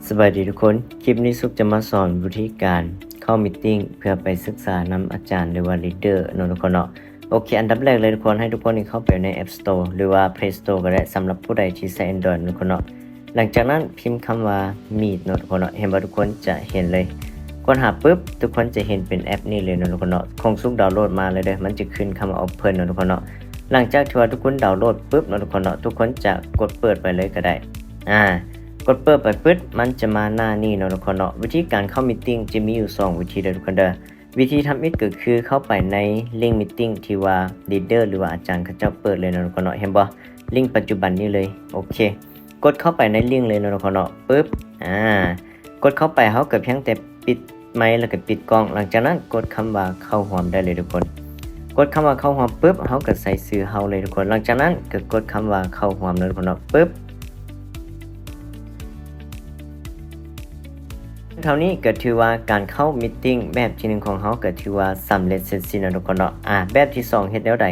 ສະບາຍດີທຸກຄົນ, ຄລິບນີ້ສຸກຈະມາສອນວິທີການເຂົ້າມີດຕິ້ງເພື່ອໄປສຶກສານຳອາຈານ ຫຼືວ່າ leader ເນາະທຸກຄົນເນາະ. ໂອເຄ, ອັນດັບແລກເລີຍທຸກຄົນ, ໃຫ້ທຸກຄົນນີ້ເຂົ້າໄປໃນ App Store ຫຼືວ່າ Play Store ກໍໄດ້, ສຳລັບຜູ້ໃດທີ່ໃຊ້ Android ເນາະທຸກຄົນເນາະ. ຫຼັງຈາກນັ້ນພິມຄຳວ່າ Meet ເນາະທຸກຄົນເນາະ, ເຫັນບໍ່ທຸກຄົນ? ຈະເຫັນເລີຍ, ຄົ້ນຫາປຶບ ທຸກຄົນຈະເຫັນເປັນແອັບນີ້ເລີຍເນາະທຸກຄົນເນາະ. ຄົງສຸກດາວໂຫຼດມາເລີຍເດີ, ມັນຈະຂຶ້ນຄຳວ່າ Open ເນາະທຸກຄົນເນາະ. ຫຼັງຈາກທີ່ວ່າທຸກຄົນດາວໂຫຼດປຶບເນາະທຸກຄົນເນາະ, ທຸກຄົນຈະກົດເປີດໄປເລີຍກໍໄດ້. ອາ ກົດເປີດໄປປຶບ ມັນຈະມາໜ້ານີ້ເນາະທຸກຄົນເນາະ. ວິທີການເຂົ້າມີດຕິ້ງຈະມີຢູ່ສອງວິທີເດີທຸກຄົນເດີ. ວິທີທຳອິດກໍຄືເຂົ້າໄປໃນລິ້ງມີດຕິ້ງທີ່ວ່າ leader ຫຼືວ່າອາຈານເຂົາເຈົ້າເປີດເລີຍເນາະທຸກຄົນເນາະ, ເຫັນບໍ່? ລິ້ງປັດຈຸບັນນີ້ເລີຍ. ໂອເຄ, ກົດເຂົ້າໄປໃນລິ້ງເລີຍເນາະທຸກຄົນເນາະ. ປຶບ ອາ ກົດເຂົ້າໄປ ເຮົາກໍພຽງແຕ່ປິດໄມ ແລ້ວກໍປິດກ້ອງ. ຫຼັງຈາກນັ້ນກົດຄຳວ່າເຂົ້າຮ່ວມໄດ້ເລີຍທຸກຄົນ. ກົດຄຳວ່າເຂົ້າຮ່ວມປຶບ ເຮົາກໍໃສ່ຊື່ເຮົາເລີຍທຸກຄົນ. ຫຼັງຈາກນັ້ນກໍກົດຄຳວ່າເຂົ້າຮ່ວມເນາະທຸກຄົນເນາະ. ປຶບ ເທົ່ານີ້ກໍຖືວ່າການເຂົ້າມີດຕິ້ງແບບທີໜຶ່ງຂອງເຮົາກໍຖືວ່າສຳເລັດເສັດສິ້ນເນາະທຸກຄົນເນາະ. ອາ ແບບທີສອງເຮັດແນວໃດ?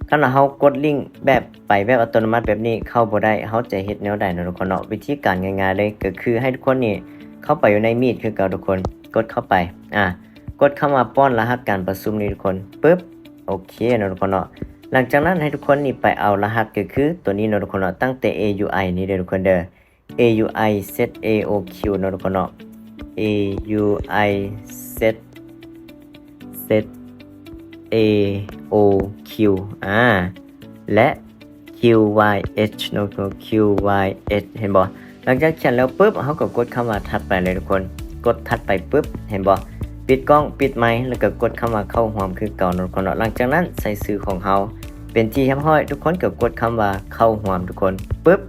ຄັນວ່າເຮົາກົດລິ້ງແບບໄປແບບອັດຕະໂນມັດແບບນີ້ເຂົ້າບໍ່ໄດ້, ເຮົາຈະເຮັດແນວໃດເນາະທຸກຄົນເນາະ? ວິທີການງ່າຍໆເລີຍ ກໍຄືໃຫ້ທຸກຄົນນີ້ເຂົ້າໄປຢູ່ໃນ Meet ຄືເກົ່າທຸກຄົນ, ກົດເຂົ້າໄປ ອາ ກົດຄຳວ່າປ້ອນລະຫັດການປະຊຸມນີ້ທຸກຄົນ. ປຶບ ໂອເຄເນາະທຸກຄົນເນາະ. ຫຼັງຈາກນັ້ນໃຫ້ທຸກຄົນນີ້ໄປເອົາລະຫັດ ກໍຄືຕົວນີ້ເນາະທຸກຄົນເນາະ, ຕັ້ງແຕ່ A U I ນີ້ເດີທຸກຄົນເດີ. A U I Z A O Q ເນາະທຸກຄົນເນາະ. A U I Z Z A O Q ອາ ແລະ Q Y H ເນາະ, Q Y H ເຫັນບໍ່? ຫຼັງຈາກຂຽນແລ້ວປຶບ ເຮົາກໍກົດຄຳວ່າຖັດໄປເລີຍທຸກຄົນ. ກົດຖັດໄປປຶບ ເຫັນບໍ່? ປິດກ້ອງ ປິດໄມ ແລ້ວກໍກົດຄຳວ່າເຂົ້າຮ່ວມຄືເກົ່າເນາະທຸກຄົນເນາະ. ຫຼັງຈາກນັ້ນໃສ່ຊື່ຂອງເຮົາເປັນທີ່ຮຽບຮ້ອຍ, ທຸກຄົນກໍກົດຄຳວ່າເຂົ້າຮ່ວມທຸກຄົນ. ປຶບ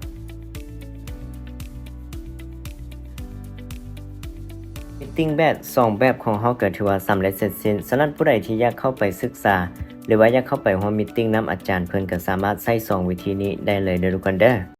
ມີດຕິ້ງແບບສອງແບບຂອງເຮົາກໍຖືວ່າສຳເລັດເສັດສິ້ນ. ສະນັ້ນຜູ້ໃດທີ່ຢາກເຂົ້າໄປສຶກສາ ຫຼືວ່າຢາກເຂົ້າໄປຮ່ວມມີດຕິ້ງນຳອາຈານເພິ່ນ ກໍສາມາດໃຊ້ສອງວິທີນີ້ໄດ້ເລີຍເດີທຸກຄົນເດີ.